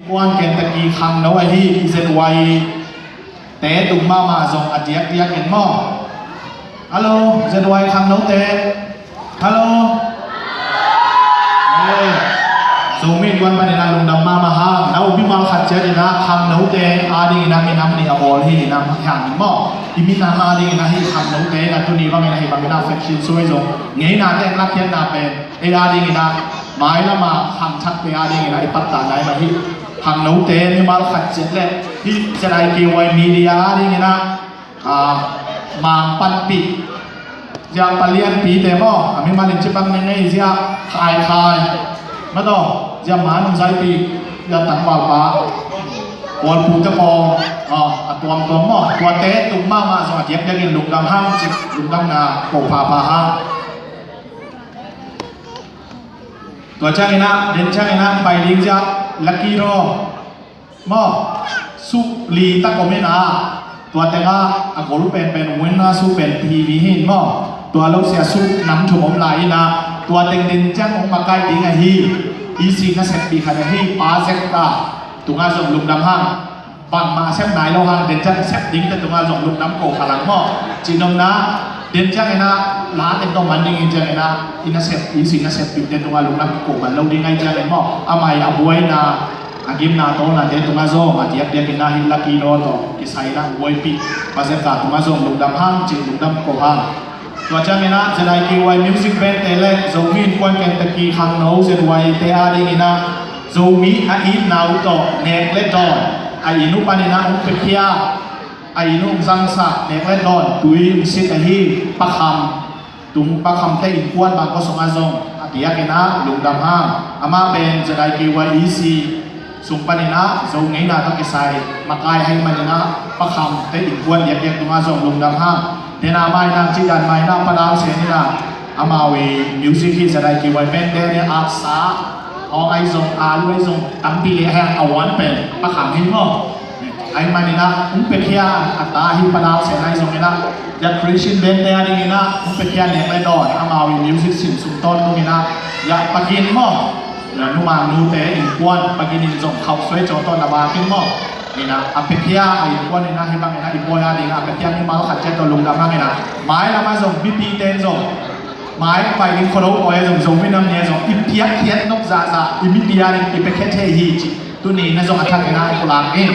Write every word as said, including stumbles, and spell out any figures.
Kuan Kentucky khangno ahi ZY te tung mahmah zong a diakdiak in maw. Hallo ZY khangnote. Hallo. Zomi in kuan panin a lungdam mahmah hang, na upi mal khat ciat in a khangnote a dingin a minam ni a bawl hi in a hiang in maw. I minam a dingin a hi khangnote in a tuni bangin a hi bangin a feksin suai zong ngeina teng lakkhiatna pen ei a dingin a mailama khangthakte a dingin a i pattah nai mah hi. Khangnote mimal khat ciat le hi ZIKY media a dingin a, a, mang panpih zia palianpite maw, a mimal in cipang nengei zia khaikhai mataw zia man zaipih zia tangvalpa kualpute pawl a tuamtuam maw, tuate tung mahmah zong a diakdiakin lungdam hang cih lungdamna ko phapha hang. Tua ciangin a den ciangin a pai ding zia lucky draw maw, suk li tak om in a, tua teng a a gol penpen winner suk pen TV hi in maw. Tua lo sia suk nam thum om lai in a, tua teng den ciang hong makaih ding ahi. EC naseppi khat ahi Pa Zek a tunga zong lungdam hang. Bangmah a sep nai lo hang den ciang sep dingte tunga zong lungdam ko kha lang maw. Cihnopna den ciangin a la teng tawh man ding in ciangin a i nasep EC naseppite tunga lungdam ko man lo ding ahi ciangin maw, a mai a buaina a gimna tawlnate tunga zong a diakdiakin a hi lucky draw tawh kisai in a buaipih Pa Zek a tunga zong lungdam hang cih lungdam ko hang. Tua ciangin a ZIKY music bandte le Zomi Innkuan Kentucky khangno ZY te a dingin a Zomi a itna uh tawh nek le dawn a inn uh panin a hong piakhia, a inn uh hong zangsak nek le dawn tui hong sit ahi Pa Kham, tung Pa Khamte innkuan Bangkok sungah zong a diakin a lungdam hang. Amah pen ZIKY EC sung panin a Zo ngeina tawh kisai makai ahih manin a Pa Khamte innkuan diakdiak tungah zong lungdam hang. Dena mai nang cih dan mai nang Pa Dal Sen in a amau i music hi ZIKY band te ni a sa hong ai zong a lu ai zong tampi le heng a wan pen Pa Kham hi maw. Ahih manin a hong piakhia a ta hi Pa Dal Sen ai zong in a ya Christian band te a dingin a hong piakhia nek le dawn amau i music sin sung tawn tung in a ya Pa Gin maw. Ya numang nute innkuan Pa Gin in zong khauh suai caw tawn a bak in maw. In a a piakhia a innkuan in a hi bangin a i pawi a ding a piakhia mimal khat ciat tawh lungdam hang in a mai lamah zong mipite in zong mai pai ding khuado pawi a zong Zomi Nam Ni a zong i piakkhiat nop zahzah i mipi a ding i piakkhiat thei hi cih tuni na zong a thak in a i pulak in.